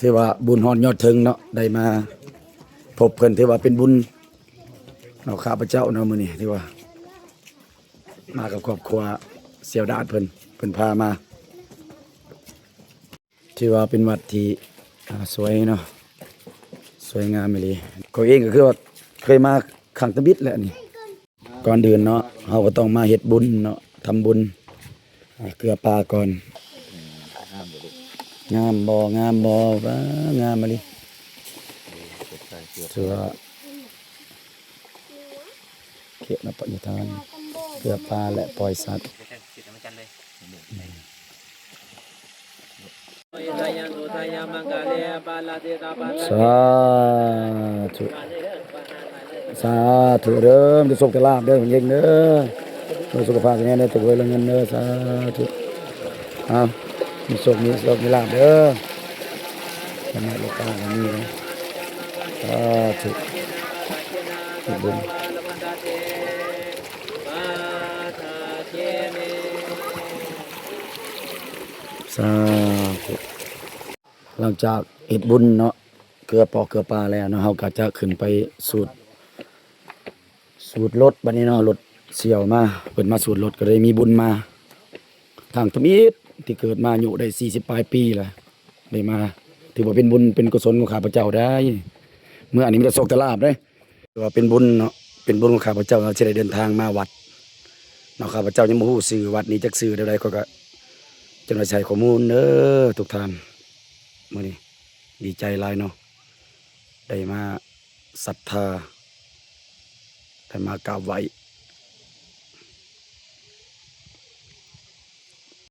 ຖືວ່າບຸນຮອດຍອດເທິງເນາະ ໄດ້ມາພົບເພິ່ນ ຖືວ່າເປັນບຸນເນາະ ຂ້າພະເຈົ້າເນາະ ມື້ນີ້ຖືວ່າມາກັບຄອບຄົວສ່ຽວດາດເພິ່ນ ເພິ່ນພາມາ. ຖືວ່າເປັນວັດທີ່ ອ່າ ສວຍເນາະ ສວຍງາມອີ່ຫຼີ. ຂ້ອຍເອງກໍຄືວ່າເຄີຍມາຄັ້ງທຳອິດແຫຼະນີ້. ກ່ອນອື່ນເນາະ ເຮົາກໍຕ້ອງມາເຮັດບຸນເນາະ ທຳບຸນ ອ່າ ເກືອປາກ່ອນ. ງາມບໍ່? ງາມບໍ່? ວ້າ ງາມອີ່ຫຼີ. ຖືວ່າ ເຂດມະປະນິທານ ເກືອປາ ແລະ ປ່ອຍສັດ. ສາທຸ ສາທຸເດີ ມີແຕ່ໂຊກແຕ່ລາບເດີ ເຮັງເດີ ມີສຸຂະພາບແຂງແຮງເດີ ຖືກຫວຍລາຍເງິນເດີ ສາທຸ. ເອົາ ມີໂຊກ ມີໂຊກ ມີລາບເດີ ທຳມະໂລກາກໍມີເດີ ສາທຸ. ເຮັດບຸນ ສາທຸ. ຫຼັງຈາກເຮັດບຸນເນາະ ເກືອປອກເກືອປາແລ້ວເນາະ ເຮົາກໍຈະຂຶ້ນໄປສູດ ສູດລົດບັດນີ້ເນາະ ລົດສ່ຽວມາ ເພິ່ນມາສູດລົດ ກໍໄດ້ມີບຸນມາ ຄັ້ງທຳອິດທີ່ເກີດມາ ອາຍຸໄດ້ສີ່ສິບປາຍປີແລ້ວ ໄດ້ມາ ຖືວ່າເປັນບຸນເປັນກຸສົນຂອງຂ້າພະເຈົ້າໄດ໋. ເມື່ອນີ້ມີແຕ່ໂຊກແຕ່ລາບເດ້ ຖືວ່າເປັນບຸນເນາະ ເປັນບຸນຂອງຂ້າພະເຈົ້າທີ່ໄດ້ເດີນທາງມາວັດເນາະ. ຂ້າພະເຈົ້າຍັງບໍ່ຮູ້ຊື່ວັດນີ້ຈັກຊື່ແນວໃດ ຂ້ອຍກໍຈັ່ງໄດ້ໃຫ້ຂໍ້ມູນເດີທຸກທ່ານ. ມື້ນີ້ດີໃຈຫຼາຍເນາະ ໄດ້ມາສັດທາ ໄດ້ມາກາບໄຫວ້